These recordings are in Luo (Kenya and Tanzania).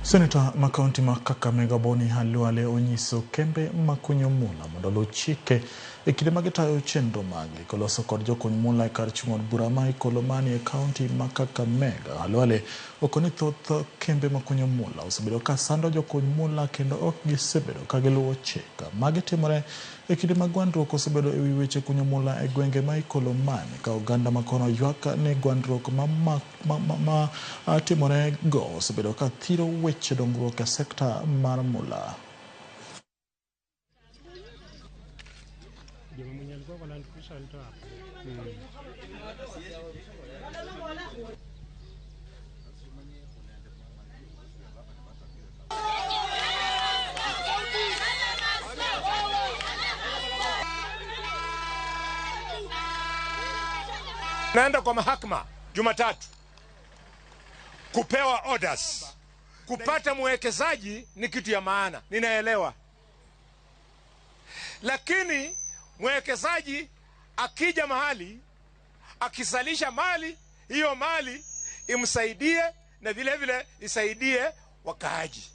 Seneta ma kaunti ma Kakamega Boni Khalwale onyiso kembe makunyo mula mondo oluw chike e kinde ma gitayo chenro maggi koloso kod jokuny mula e kar chung' od bura ma Ikolomani e kaunti ma Kakamega. Khalwale okoni thoth kembe makunyo mula osebedo ka sando jokuny mula kendo ok gisebedo ka giluwo chik. Magi timore e kinde ma gwandruok osebedo e wi weche kunyo mula e gwenge ma Ikolomani ka oganda ma kono ywak ni gwandruok ma timore go osebedo ka thiro weche dongruok e sekta mar mula. Naenda kwa mahakama Jumatatu kupewa orders. Kupata mwekezaji ni kitu ya maana, ninaelewa, lakini mwekezaji akija mahali akizalisha mali, hiyo mali imsaidie na vile vile isaidie wakaaji.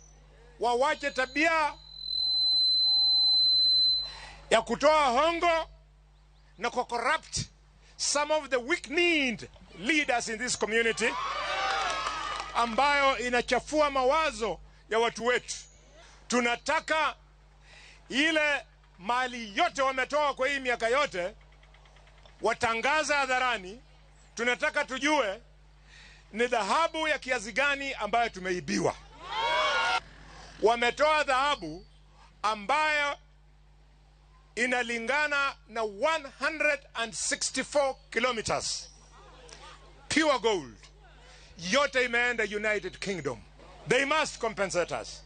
Wawache tabia ya kutoa hongo na kucorrupt some of the weak-kneed leaders in this community ambayo inachafua mawazo ya watu wetu. Tunataka ile mali yote wametoa kwa hii miaka yote watangaza hadharani. Tunataka tujue ni dhahabu ya kiasi gani ambayo tumeibiwa. Wametoa dhahabu ambayo inalingana na 164 kilometers pure gold, yote imeenda United Kingdom. They must compensate us.